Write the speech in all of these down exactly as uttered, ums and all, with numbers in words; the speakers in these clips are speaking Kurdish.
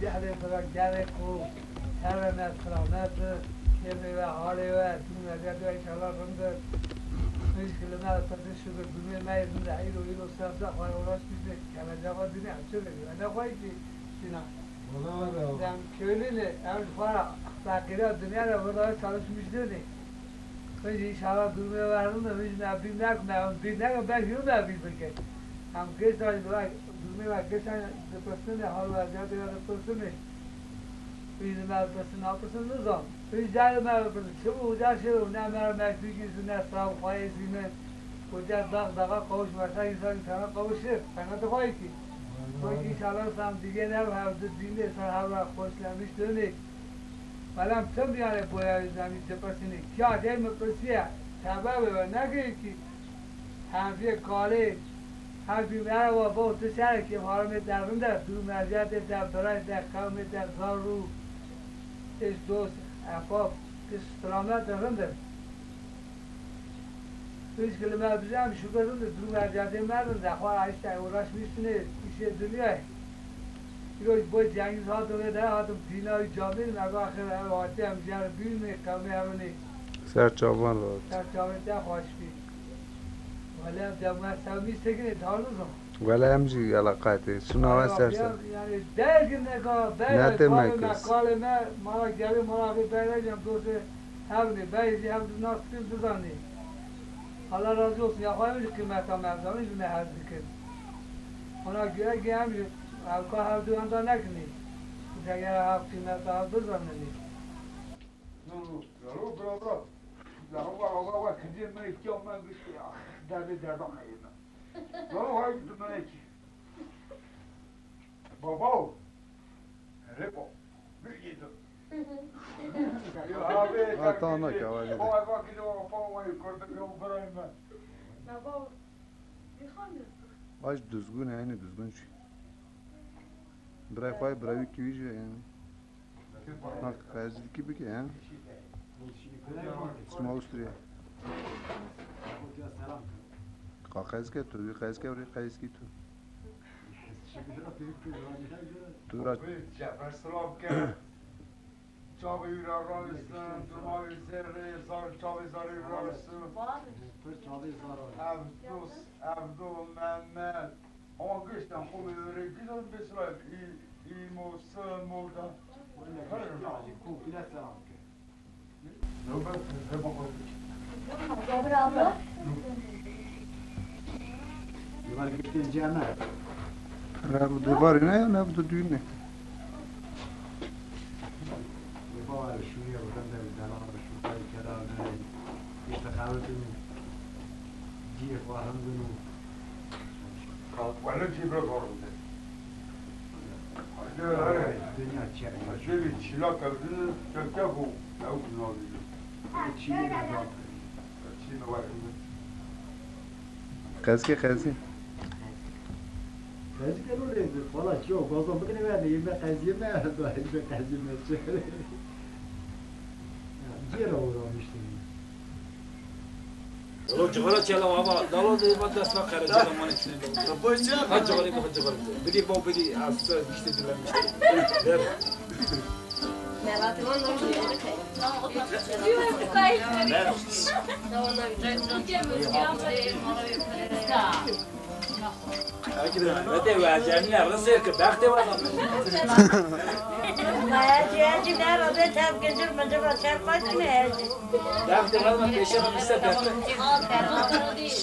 Cehlê xwe gerê ku herre me selamet, kêmê we, halê we, dûmê we, inşallah rind e. Hiç ki li me pirsî şukur, dûmê me yê rind e, îro, îro ser ser xwe uğraşmîş ne, kemece xwe dîne, em çi vekî, ne xwe kî, şîna. Wala wala. Em köylü ne, em ji xwe re feqîra dinya re, burada çalışmîş ne. Hiç inşallah dûmê we rind e, hiç me bîr nekin, me bîr nekin, belkî me bîr bikin. Em kêsa ji we, dûmê we kêsa dipirsîne, hal weziyetê we dipirsîne. Hiç li me bipirsin, napirsin, nizam. Hiç carê me bipirsin, çi bû, uca çi bû, ne me mekdûkî zî, ne sab xweyê zî min. Uca dax daxa qawuş, mesela insan insana qawuşir, qenatê xweyê kî. Xweyê kî inşallah sam digê ne, hev di dînê ser hev re xweşlemiş dönê. Belam tim yanê boya zemî dipirsînê. Kî atey min pirsiye, sebebê we nekiriye kî. Hemviyê kalê, her dû merhaba bo tu serekê, harimê te rind e, dû meziyetê te, birayê te, qewmê te, zar û eş dost, ehbab, tu selamet e, rind e. Hiç ki li me bize em şukur rind e, dû meziyetê me rind e, xwe ra işte uğraşmîştinê, işê dinyayê. Îro ji bo Cengiz hatim vê de, hatim dîna wî camîr, me axir ev hatiye em jê re bînê, qewmê hevinê. Ser çavan re hat. Ser çavê te xweş bî. Wele dem me sewmî sekinê, tanizim. Wele em jî eleqetê. Çuna we ser ser. Yani dergin neka, bere, ne demek kalê me, kalê me, mala gelê, mala axê bere, cem dostê hevinê, bere jî hev nas dikin, dizanî. Allah razı olsun. Ya xwe em jî qîmeta me, em zanî jî me hez dikin. Ona göre ki em jî Ew ka hev du henda nekinî. Eger hev qîmeta hev bizanînî. No, no, yaro, bira, bira. Yaro, wa, wa, wa, kidiyê me, ihtiyar me, giştî, ah, derdê derdan heye me. Yaro, hay, tu me ki. Baba o. Reko. Bir yedi. Ya abi, ha, tamam, tamam, tamam. Vay, bak, gidi, baba, vay, gördüm, yok, bırakayım ben. Baba, Aç düzgün, yani düzgün şey. Birayê xwe, birayê wî kî wî jî, yani. Ha, qerzîlikî bike, yani. Sima Avustrya. Ka qerzike tu, wî qerzike, wî qerzikî tu. Tu ra- Cafer selam ke. Çavê wî re ranistin, dûma wî zêrê, zar, çavê zarê wî ranistin. Pir çavê zar a. Ev dost, ev do Mehmet. Ama gişten xwe wê wêrê gidan bê silayek. Î, îmo, simo da. Wele giştî acî komple selam kir. Newbet, heba xwe. Li ber girtên cem e. Ev di varê ne ya, ne ev di dûyî ne. Li ber şûnê rûdende li delal şûxayî kerane, îşte xewitin û ciyê xwe hindin û. Wele cî bira zor bide. Dinya çi ye? Cêbî çîlak evdin, çekçek û ew navî. Çîlê ne zor. Çî ne var. Qezkê, qezkê. Qezkê lo lê, valla çi o, gazan bikine ver, ne yeme qeziyê me, da yeme qeziyê me çi. Cêra uğramıştım. Lo cigara çela ama, dalo de ma dest va kare cela mane çine. Ha cigara, ha cigara. Bidi bo bidi, az işte dilenmiş. Ver. Mete we cemîne rizê ki bextê we. Ecî, ecî, ne rabe tev gicir micir çer kaç ne ecî. Bextê we pêşe min bise bextê.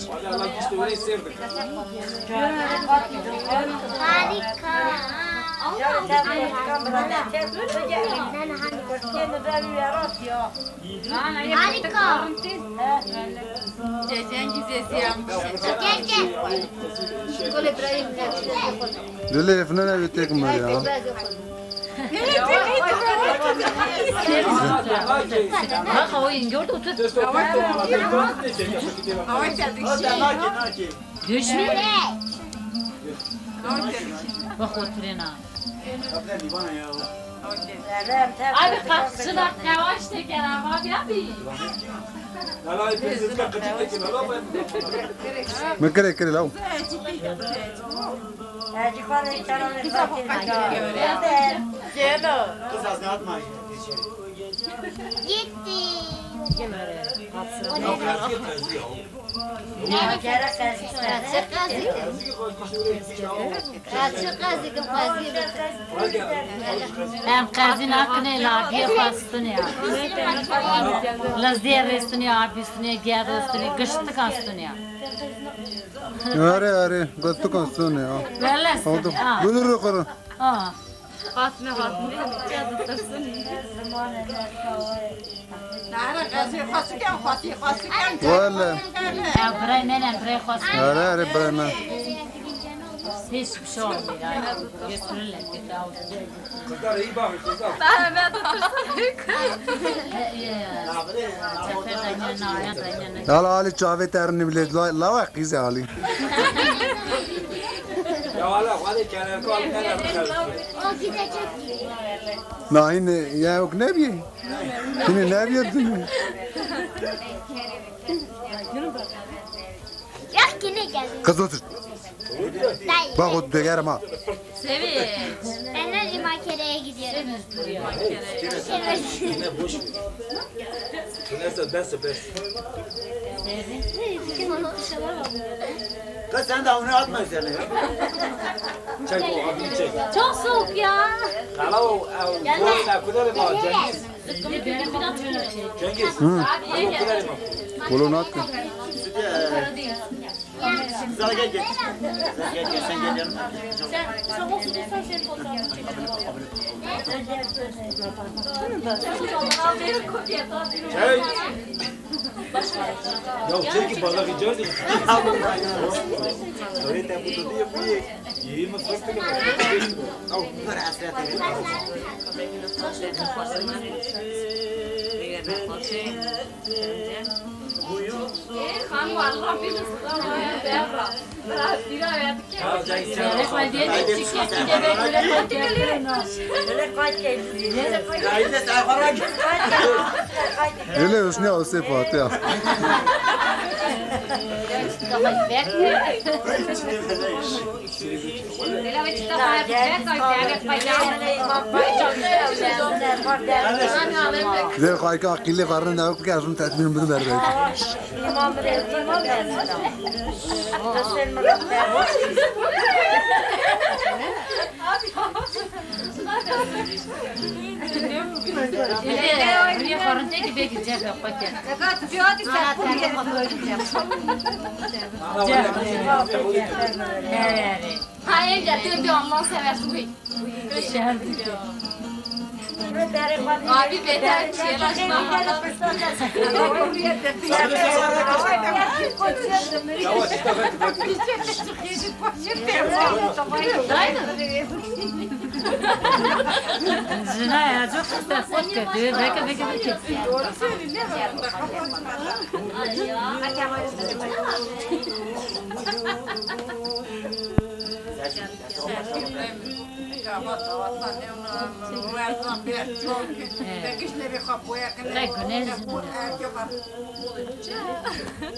Wala Allah işte orayı sevdik. Harika. Harika. Cecen güzel yapmış. Gel, gel. Gülê evine ne bir tek mi ya? Bak, o ingört otur. Düşmüyor. Bak, oturun ha. Abi, kalk, şuna yavaş teker, abi, abi. Min kirê, kirê law. Ecî xwe rê çara wê xatir. Gelo. Kız az ne atma. Gitti. Yok, yazıyor, yazıyor. Em qezî nakinê, la biyê xwe stunê ya. Li zêrê stunê, abî stunê, gêrê stunê, giştika stunê ya. Erê, erê, giştika stunê ya. Wele stunê, ha. Budur yukarı. Ha. Hatine hatine. Nare, qasî, qasî ken, qasî, qasî ken. Wele. Ya, birayê me ne, birayê xwe. Erê, erê, birayê me. Hiç bir şey olmuyor yani. Götürürler, kötü aldı. Kızlar iyi bakın, kızlar. Daha ben de tırsın. Yala Ali çavê te rin bile, la, lawa qîze Ali. Ya hala hadi kenar kal, kenar kal. Nahîn ya yok ne bi? Yine ne bi? Yok ki ne geldi? Kız otur. Dayı. Bak o dögerim ha. Sevinç. Ben de Limakere'ye gidiyorum. Sevinç. Sevinç. Neyse, bes, bes. Kız sen de onu atma üzerine ya. Çek o, abini çek. Çok soğuk ya. Kala o, o, Gel lan. Gel lan. Cengiz. Cengiz. Hı. Kolonat. Sütü, e, Güzel, gel, gel. Gel, gel, sen gel yanıma. Sen, sen olsun, sen senin fotoğrafını çekelim. Şey. Ya çek ki balığı geldi. Öyle de bu da diye bu ye. Yiyeyim mi, fırt mı? Al, bunlar hasret edin. Öyle hüsnü olsa Fatiha. Güzel kayka akıllı karnın da yok ki azın tatmin bunu ver belki. Ha, evde döndü, Allah'ın seversin. Abi beter çiğlaşma. Zina ya, çok hasta, çok kötü. Beke, beke, beke.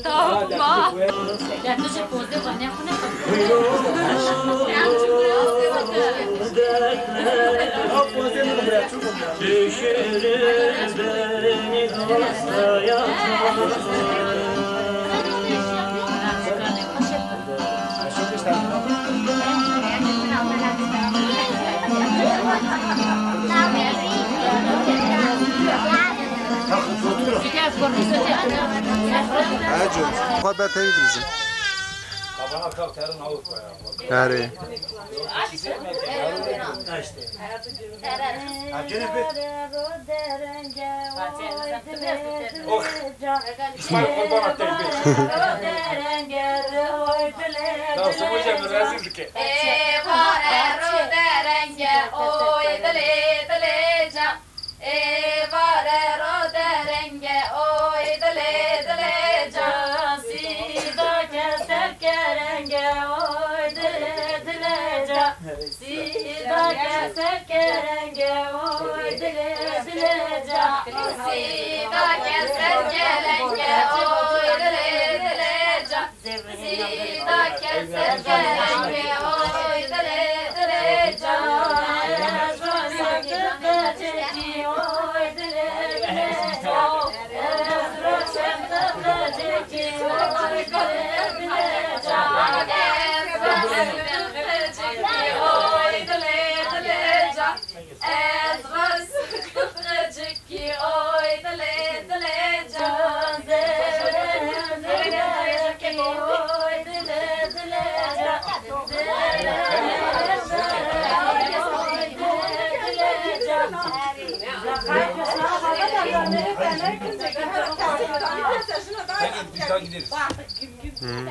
Tamam. Ya tu ji pozdê xwe nexwe. Hacı, xwe ber tevî bilîzin. Erê. Oh. İsmail, kurban at, tevbe. Ya, sen hocam, razı dike. Ê vare ro derenge, oy dilê dilê can. Ê vare ro derenge, oy dilê dilê can. Sîda keser kerenge, oy dilê dilê can. Sîda keser kerenge, oy dilê dilê can. Sîda keser kerenge, oy dilê dilê can. Sîda keser kerenge, oy dilê dilê can. Hadi biz daha gideriz. Hı.